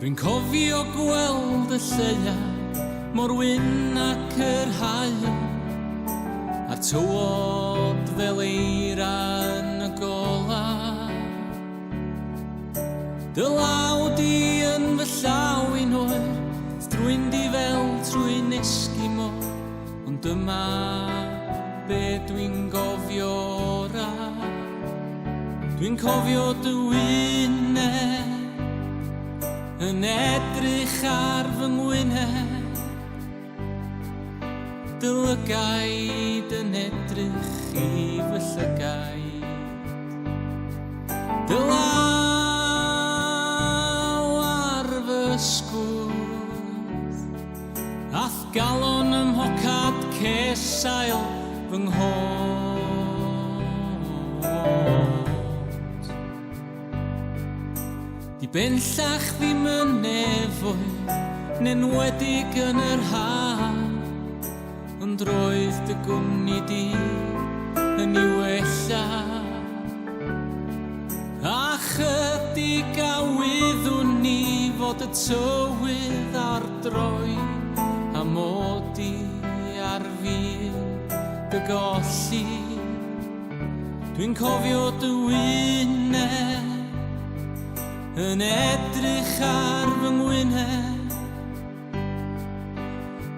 Dwi'n cofio gweld y lleuad mor wyn ac yr haul, a'r tywod fel eira yn y gola. Dy law di yn fy llaw i'n oer, drwy'n di fel trwy'n Eskimo, ond dyma be dwi'n gofio ora. Dwi'n cofio dy wyneb yn edrych ar fy ngwyneb, dy lygaid yn edrych i fy llygaid, dy law ar fy ysgwydd, a'th galon ym mhocad cesail fy nghot. Di benllach ddim yn nefoedd, yn enwedig yn yr haf, ond roedd dy gwmni di yn ei wella. A chydig a wyddwn ni fod y tywydd ar droi, a mod i ar fin dy golli. Dwi'n cofio dy wyneb yn edrych ar fy ngwyneb,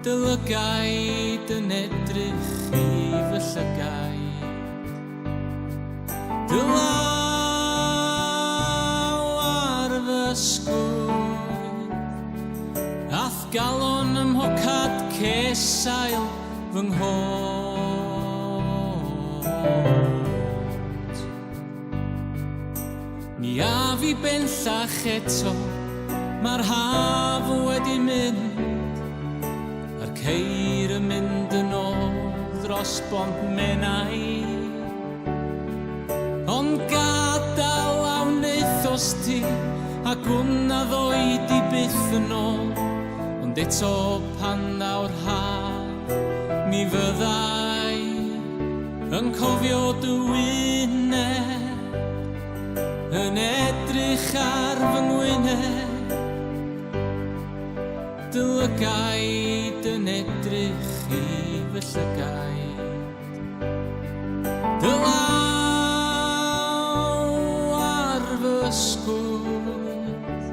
dy lygaid yn edrych i fy llygaid, dy law ar fy ysgwydd, a'th galon ym mhocad cesail fy nghot. Mi af i bellach eto, mae'r haf wedi mynd, a'r ceir yn mynd yn ôl dros bont Menai. Ond gadael a wnaethos ti, a gwn na ddoi di byth yn ôl, ond eto pan ddaw'r haf, mi fyddai yn cofio dy wyneb, yn edrych ar fy ngwyneb, dy lygaid yn edrych i fy llygaid, dy law ar fy ysgwydd,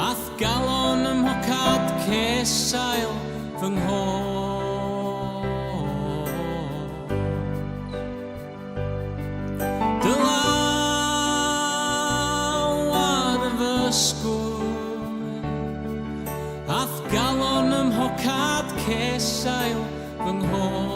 a'th galon ym mhocad cesail fy nghot. Dy law ar fy ysgwydd, a'th galon ym mhocad cesail fy nghot.